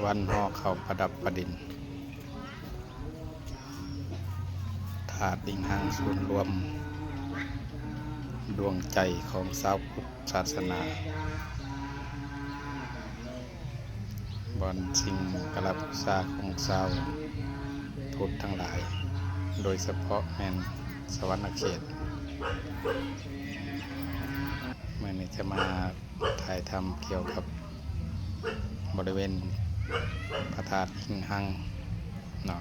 ວັນຫໍ່ເຂົ້າປະດັບປະດິນ ທາດອີງຮັງ ສູນລວມດວງໃຈຂອງຊາວພຸດສາສະໜາ, ບ່ອນສິ່ງກະລະບູຊາຂອງຊາວພຸດທັງຫຼາຍ, ໂດຍສະເພາະແມ່ນສະຫວັນນະເຂດ. ມື້ນີ້ຈະມາ ຖ່າຍທຳກ່ຽວກັບບໍລິເວນພະທາດອີງຮັງເນາະ,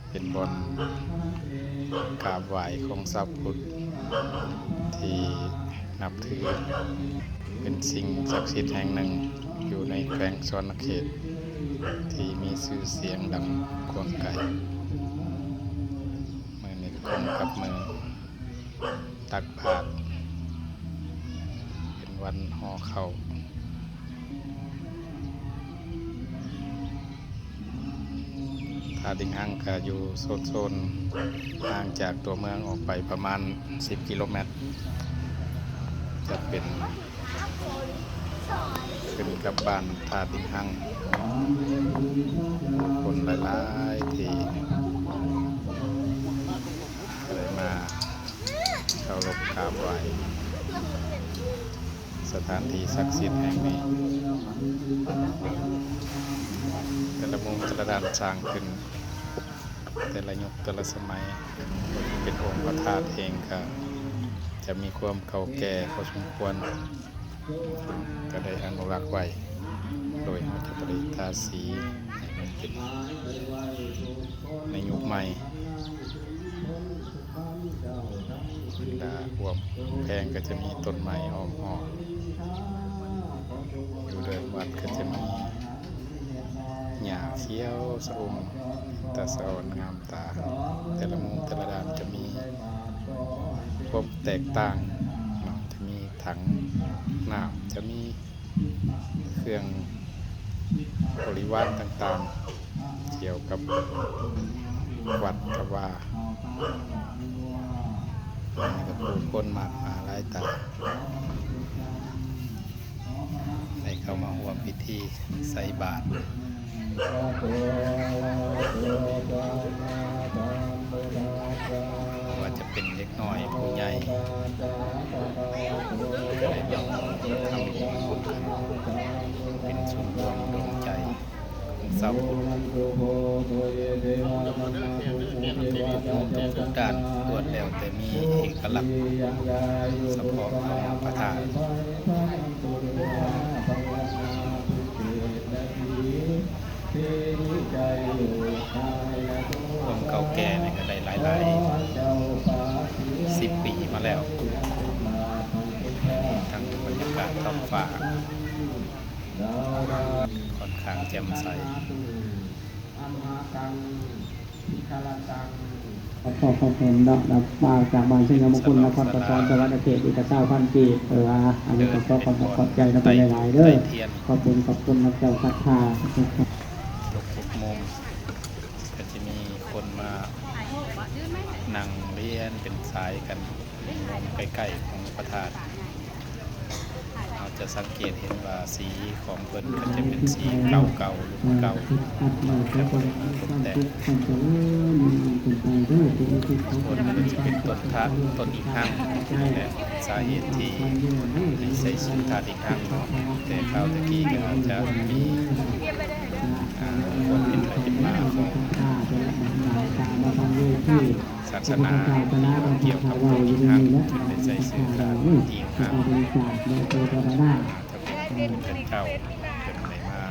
ເປັນບ່ອນກາບໄຫວ້ຂອງຊາວພຸດທີ່ນັບຖື, ເປັນສິ່ງສັກສິດແຫ່ງໜຶ່ງຢູ່ໃນແຂວງສະຫວັນນະເຂດ ທີ່ມີຊື່ສຽງດັງກວ້າງໄກ. ມື້ນີ້ກົງກັບມື້ ຕັກບາດ ເປັນວັນຫໍ່ເຂົ້າ. ທາດອີງຮັງກະຢູ່ໂຊນໆ ຫ່າງຈາກຕົວເມືອງອອກໄປປະມານສິບກິໂລແມັດ, ຈະເປັນ ຂຶ້ນກັບບ້ານທາດອີງຮັງ, ຜູ້ຄົນຫຼາຍໆທີ່ໄດ້ມາເຄົາລົບກາບໄຫວ້ສະຖານທີ່ສັກສິດແຫ່ງນີ້. ແຕ່ລະມຸມແຕ່ລະດ້ານສ້າງຂຶ້ນ ແຕ່ລະຍຸກແຕ່ລະສະໄໝ, ເປັນອົງພະທາດເອງກະຈະມີຄວາມເກົ່າແກ່ພໍສົມຄວນ, ກະໄດ້ອະນຸລັກໄວ້ ໂດຍເຮົາຈະບໍ່ໄດ້ທາສີໃຫ້ມັນເປັນໃນຍຸກໃໝ່. ບັນດາຮວມກຳແພງກະຈະມີຕົ້ນໄມ້ອ້ອມຮອບ, ຢູ່ເດີ່ນວັດກະຈະມີຫຍ້າຂຽວຊະອຸ່ມ ຕາສະອອນງາມ ຕາ. ແຕ່ລະມຸມແຕ່ລະດ້ານຈະມີຄວາມແຕກຕ່າງເນາະ, ຈະມີຖັງນ້ຳ, ຈະມີເຄື່ອງບໍລິວານຕ່າງໆ ກ່ຽວກັບວັດກັບວາ, ມີແຕ່ຜູ້ຄົນມາກໜ້າຫຼາຍຕາ. ໄດ້ເຂົ້າມາຮ່ວມພິທີໃສ່ບາດ, ບໍ່ວ່າຈະເປັນເດັກນ້ອຍຜູ້ໃຫຍ່ ໄດ້ມາຮ່ວມທຳບຸນຮ່ວມກັນ ເປັນສູນລວມດວງໃຈ ເປັນເສົາທຸກໆດ້ານ ລ້ວນແລ້ວແຕ່ມີເອກະລັກສະເພາະຂອງພະທາດ. ຄວາມເກົ່າແກ່ນີ້ກະໄດ້ຫຼາຍໆສິບປີມາແລ້ວ, ທັງບັນຍາກາດທ້ອງຟ້າ ຂ້ອນຂ້າງແຈ່ມໃສ. ຂໍຂອບຄຸນເນາະ ມາຈາກບ້ານໄຊຍະມຸງຄຸນ ນະຄອນປະຖອມ ສະຫວັນນະເຂດ ອີກກະຊາວພັນກີບ. ເອີ ອັນນີ້ກະຂໍຂອບອົກຂອບໃຈນຳເພິ່ນຫຼາຍໆເດີ. ຂອບຄຸນ ຂອບຄຸນນຳເຈົ້າສັດທາ. ທຸກໆໂມງກະຈະມີຄົນມານັ່ງລຽນເປັນສາຍກັນ ໃກ້ໆຂອງພະທາດ. ເຮົາຈະສັງເກດເຫັນວ່າສີຂອງເພິ່ນກະຈະເປັນສີເກົ່າໆ ລຸ້ນເກົ່າ ຈະບໍ່ໄດ້ມີຄົນແຕ່ງ. ໂຊນນີ້ກະຈະເປັນຕົ້ນທາດ ຕົ້ນອີງຮັງ ແລະ ສາເຫດທີ່ໃຫ້ໃສ່ຊື່ທາດອີງຮັງເນາະ, ແຕ່ຄາວແຕ່ກີ້ກະອາດຈະມີ ອ່າ ຄວາມເປັນໄປເປັນມາຂອງ ສາສະໜາທີ່ວ່າກ່ຽວກັບຕົ້ນອີງຮັງ ເພິ່ນໄດ້ໃສ່ຊື່ວ່າອີງຮັງ. ຖ້າເປັນເພິ່ນເຈົ້າ ເພິ່ນໄດ້ມາ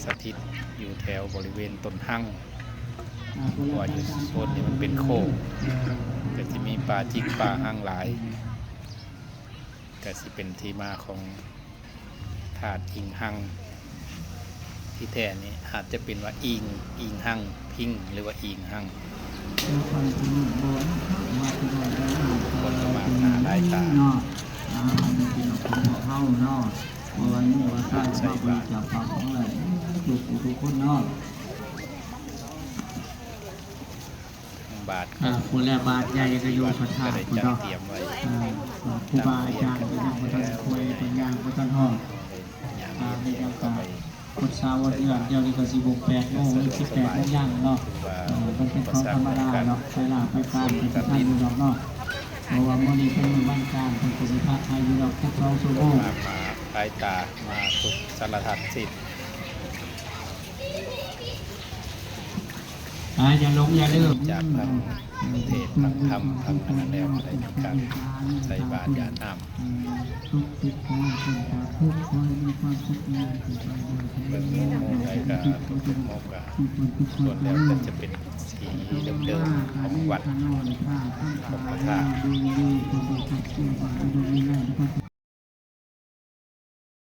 ສະຖິດຢູ່ແຖວບໍລິເວນຕົ້ນຮັງ, ເພາະວ່າຢູ່ໂຊນນີ້ມັນເປັນໂຄ້ງ ກະຊິມີປ່າຈິກປ່າຮັງຫຼາຍ, ກະຊິເປັນທີ່ມາຂອງ ທາດອີງຮັງ ທີ່ແທ້ນີ້ອາດຈະເປັນວ່າອີງ ອີງຮັງ ພິງ ຫຼືວ່າອີງຮັງ. ຄົນກະມາກໜ້າຫຼາຍຕາ ເນາະ ອ່າ ອັນນີ້ເປັນຂອງພວກເຮົາເນາະ ເພາະວ່າມີວ່າຊາຍມາບໍລິຈາກຝາກຂອງຫຼາຍທຸກຜູ້ທຸກຄົນເນາະ. ບາດ ອ່າ ພຸ້ນແຫຼະ ບາດໃຫຍ່ກະຢູ່ພະທາດພຸ້ນເນາະ. ອ່າ ຄູບາອາຈານກະຍັງບໍ່ທັນປ່ວຍ ເພິ່ນຍັງບໍ່ທັນຮອດ. ຊາວເດືອນ ດຽວນີ້ກໍຊິບໍ່ແປດໂມງ ຫຼື ສິບແປດໂມງຍັງເນາະ. ເອີ ມັນເປັນຂອງທຳມະດາເນາະ ໄຟລາໄຟການເພິ່ນຊິທັນຢູ່ດອກເນາະ ເພາະວ່າມື້ນີ້ເປັນມື້ວັນການ ເພິ່ນກໍຊິພັກໃຫ້ຢູ່ດອກ ສິບສອງຊົ່ວໂມງ. ມາ ມາ ສາລະທັດສິດ ອ່າ ຢ່າຫຼົງຢ່າລືມ ຈາກຟັງເທດຟັງທຳ ຟັງອັນນັ້ນແລ້ວ ກໍໄດ້ມີການໃສ່ບາດຢາດນ້ຳ ເບິ່ງໝູ່ໆ ໃດກໍເບິ່ງໝູ່ກໍ ສ່ວນແລ້ວກໍຈະເປັນສີເດີມໆ ຂອງວັດ ຂອງພະທາດ.